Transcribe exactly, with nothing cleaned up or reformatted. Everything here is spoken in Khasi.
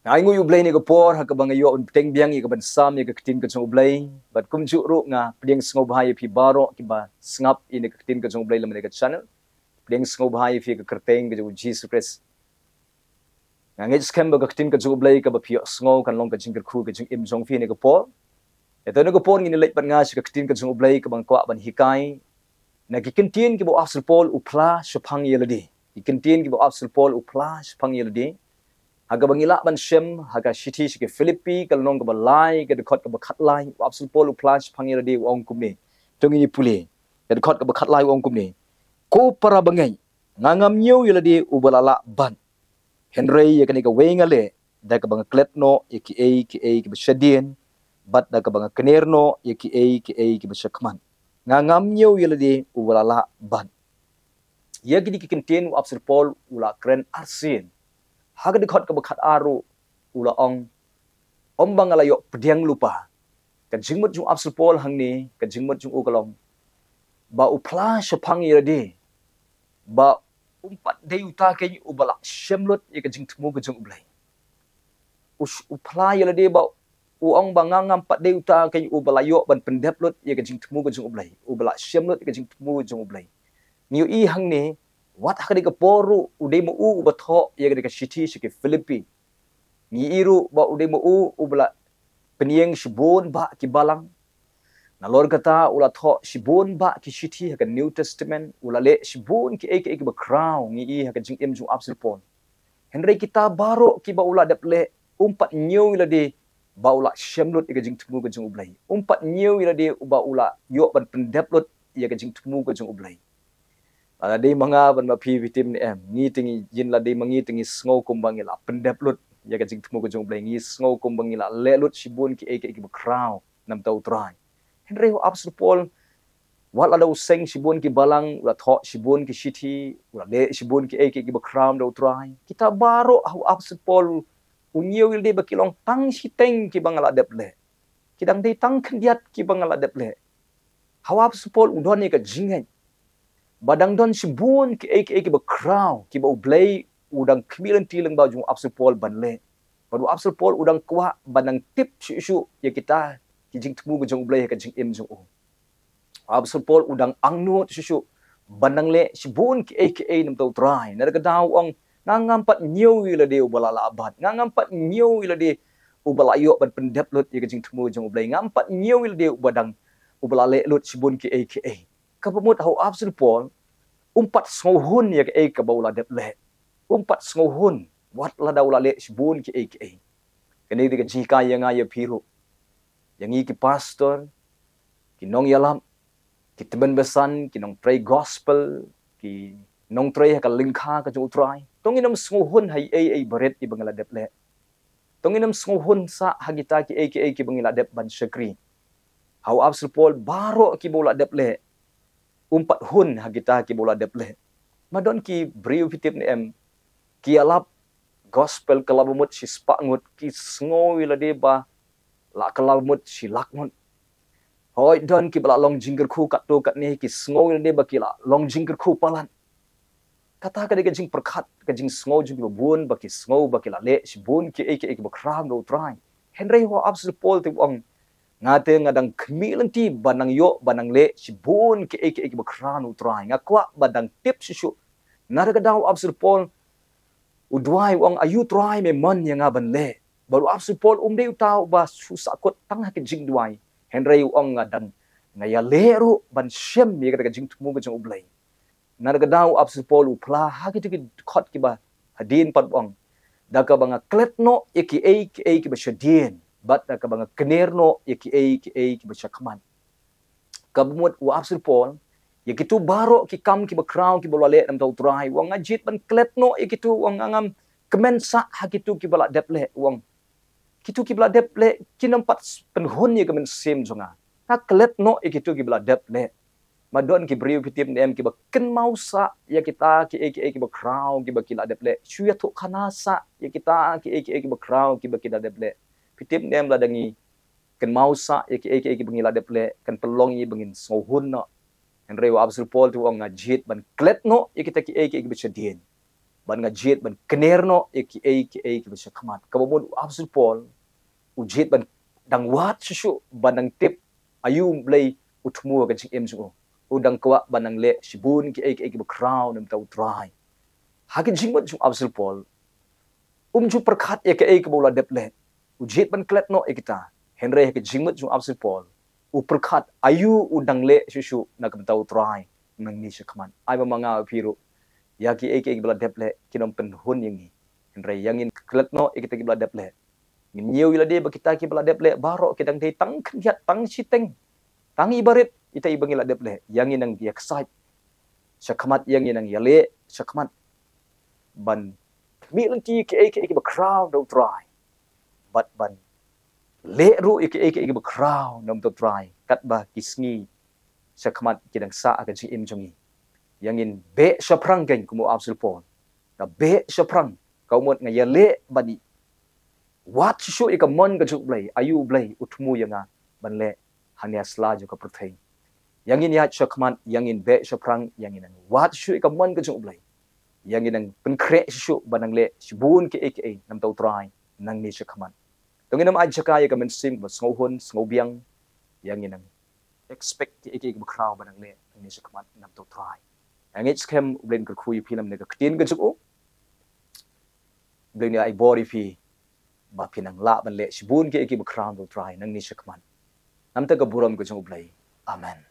Nga ainguh ïa U Blei ïa kane ka por ha kaba nga ïoh ban pdiang biang ïa kaban sam ïa ka ktien ka jong U Blei. Bad kumjuh ruh nga pdiang sngewbha ïa phi baroh kiba sngap ïa kane ka ktien ka jong U Blei lem ha kane ka channel. Pdiang sngewbha ïa phi ha ka kyrteng ka jong U Jisu Khrist. Nga ngeit skhem ba ka ktien ka jong U Blei kaba phi ïohsngew kan long ka jingkyrkhu ka jingim jong phi ha kane ka por. Ïa kane ka por ngin ïa leit bad nga sha ka ktien ka jong U Blei kaba nga kwah ban hikai na ki kyntien kiba u apostol Paul u phla shaphang ïa lade. Ki kyntien kiba u apostol Paul u phla shaphang ïa lade. Ha kaba ngi lah ban shem ha ka shithi sha ki Philippi ka lynnong kaba lai ka dkhot kaba khatlai, u apostol Paul u phla shaphang ïa lade, u ong kumne. To ngin ïa pule. Ka dkhot kaba khatlai u ong kumne. Ko para bangeit, nga ngam ñiew ïa lade uba la lah ban. Hynrei ïa kane kawei nga leh, da kaba nga klet noh ïa kiei kiei kiba shadien, bad da kaba nga kner noh ïa kiei kiei kiba shakhmat. Nga ngam ñiew ïa lade uba la lah ban. Ïa kine ki kyntien u apostol Paul u la kren arsien. Ha ka dkhot kaba khatar ruh u la ong, ym ba nga la ïoh pdiang lypa. Ka jingmut jong u apostol Paul hangne, ka jingmut jong u ka long ba u phla shaphang ïa lade ba um pat dei uta keiñ uba la shem lut ïa ka jingthmu ka jong U Blei. U sh-, u phla ïa lade ba u ong ba nga ngam pat dei uta keiñ uba la ïoh ban pyndep lut ïa ka jingthmu ka jong U Blei, uba la shem lut ïa ka jingthmu ka jong U Blei. Ngi ïohi hangne, wat ha kane ka por ruh u dei ma u uba thoh ïa kane ka shithi sha ki Philippi. Ngi ïohi ruh ba u dei ma u uba la pynïeng shibun bah ki balang. Nalor kata u la thoh shibun bah ki shithi ha ka New Testament, u la leh shibun kiei kiei kiba khraw, ngi ïohi ha ka jingim jong u apostol Paul. Hynrei kita baroh kiba u la dep leh, um pat ñiew ïa lade ba u la shem lut ïa ka jingthmu ka jong U Blei. Um pat ñiew ïa lade uba u la ïoh ban pyndep lut ïa ka jingthmu ka jong U Blei. Lada dei ma nga bad ma phi, phi tip ne em, ngi te ngi, ïa lada dei ma ngi te ngi sngew kumba ngi la pyndep lut ïa ka jingthmu ka jong U Blei, ngi sngew kumba ngi la leh lut shibun kiei kiei kiba khraw na bynta U Trai. Hynrei u apostol Paul, wat lada u seng shibun ki balang, u la thoh shibun ki shithi, u la leh shibun kiei kiei kiba khraw na bynta U Trai, kita baroh ha u apostol Paul u ñiew ïa lade ba ki long tang shiteng kiba nga la dep leh. Ki dang dei tang khyndiat kiba nga la dep leh. Ha u apostol Paul u don ïa ka jingngeit ba dang don shibun kiei kiei kiba khraw kiba U Blei u dang khmih lynti lyngba jong u apostol Paul ban leh. Bad u apostol Paul u dang kwah ban nang tip shuh shuh ïa kita ki jingthmu ka jong U Blei ha ka jingim jong u. U apostol Paul u dang angnud shuh shuh ban nang leh shibun kiei kiei na bynta U Trai. Na kata ka daw u ong, nga ngam pat ñiew ïa lade uba la lah ban. Nga ngam pat ñiew ïa lade uba la ïoh ban pyndep lut ïa ka jingthmu jong U Blei. Ngam pat ñiew ïa lade uba dang, uba la leh lut shibun kiei kiei. Kaba mut ha u apostol Paul um pat sngewhun ïa kaei kaba u la dep leh. Um pat sngewhun wat lada u la leh shibun kiei kiei. Kane dei ka jinghikai ïa nga ïa phi ruh, ïa ngi ki pastor, ki nongïalap, ki tymmen basan, ki nongtrei gospel, ki nongtrei ha ka lyngkha ka jong U Trai. To ngin ym sngewhun ha ei ei barit iba ngi la dep leh. To ngin ym sngewhun sah ha kita kiei kiei kiba ngi la dep ban shakri. Ha u apostol Paul baroh kiba u la dep leh, um pat hun ha kita kiba u la dep leh. Ma don ki briew, phi tip ne em, ki ïalap gospel ka la bamut shi spah ngut, ki sngew ïa lade ba la ka la bamut shi lak ngut. Hooid, don kiba la long jingkyrkhu katto katne, ki sngew ïa lade ba ki la long jingkyrkhu palat. Kata ka dei ka jingpyrkhat, ka jingsngew jong kiba bun ba ki sngew ba ki la leh shibun kiei kiei kiba khraw na bynta U Trai. Hynrei ha u apostol Paul te u ong, nga te nga dang khmih lynti ban nang ïoh ban nang leh shibun kiei kiei kiba khraw na bynta U Trai. Nga kwah ban nang tip shuh shuh. Na kata ka daw u apostol Paul u duwai u ong, aïu Trai me mon ïa nga ban leh. Bad u apostol Paul um dei uta uba shu sahkut tang ha ka jingduwai. Hynrei u ong, nga dang, nga ïaleh ruh ban shem ïa kata ka jingthmu ka jong U Blei. Na kata ka daw u apostol Paul u phla ha kita ki dkhot kiba hadien pat u ong, da kaba nga klet noh ïa kiei kiei kiba shadien, bad da kaba nga kner noh ïa kiei kiei kiba shakhmat. Kaba mut u apostol Paul, ïa kito baroh ki kam kiba khraw kiba u la leh na bynta U Trai, u ong, nga jied ban klet noh ïa kito, u ong, nga ngam kmen sah ha kito kiba la dep leh, u ong. Kito kiba la dep leh kin ym pat pynhun ïa ka mynsiem jong nga. Nga klet noh ïa kito kiba la dep leh. Ma don ki briew, phi tip ne em, kiba kynmaw sah ïa kita kiei kiei kiba khraw kiba ki la dep leh. Shu ïathuhkhana sah ïa kita kiei kiei kiba khraw kiba ki la dep leh. Phi tip ne em, lada ngi kynmaw sah ïa kiei kiei kiba ngi la dep leh, kan pynlong ïa ba ngin sngewhun noh. Hynrei u apostol Paul te u ong, nga jied ban klet noh ïa kita kiei kiei kiba shadien. Ban nga jied ban kner noh ïa kiei kiei kiba sha khmat. Kaba mut u Apostol Paul u jied ban dang wad shuh shuh ban dang tip aïu u Blei u thmu ka jingim jong u. U dang kwah ban dang leh shibun kiei kiei kiba khraw na bynta u Trai. Ha ka jingmut jong u Apostol Paul, um ju pyrkhat ïa kaei kaba u la dep leh. U jied ban klet noh ïa kita. Hynrei ha ka jingmut jong u Apostol Paul, u pyrkhat aïu u dang leh shuh shuh na ka bynta u Trai nangne sha khmat. Ai ba ma nga phi ruh, ïa kiei kiei kiba la dep leh kin ym pynhun ïa ngi. Hynrei ïa ngin klet noh ïa kita kiba la dep leh. Ngin ñiew ïa lade ba kita kiba la dep leh baroh ki dang dei tang khyndiat, tang shiteng, tang ibarit ita iba ngi la dep leh. Ïa ngin nang ïa ksaid sha khmat, ïa ngin nang ïaleh sha khmat ban khmih lynti kiei kiei kiba khraw na u Trai, bad ban leh ruh ïa kiei kiei kiba khraw na bynta u Trai katba ki sngi sha khmat ki dang sah ha ka jingim jong ngi. Ïa ngin beh shaphrang kein kum u Apostol Paul. Nga beh shaphrang, ka mut nga ïaleh ban ïa wad shuh shuh ïa ka mon ka jong u Blei, aïu u Blei u thmu ïa nga ban leh hangne ha sla jong ka pyrthei. Ïa ngin ïaid sha khmat, ïa ngin beh shaphrang, ïa ngin nang wad shuh shuh ïa ka mon ka jong u Blei. Ïa ngin nang pynkhreh shuh shuh ban nang leh shibun kiei kiei na bynta u Trai nangne sha khmat. To ngin ym ai jaka ïa ka mynsiem ba sngewhun sngewbiang. Ïa ngin nang expect kiei kiei kiba khraw ban nang leh nangne sha khmat na bynta u Trai. Nga ngeit skhem u Blei un kyrkhu ïa phi lem na ka ktien ka jong u. U Blei un ai bor ïa phi ba phin nang lah ban leh shibun kiei kiei kiba khraw na bynta u Trai nangne sha khmat. Namar ka burom ka jong u Blei. Amen.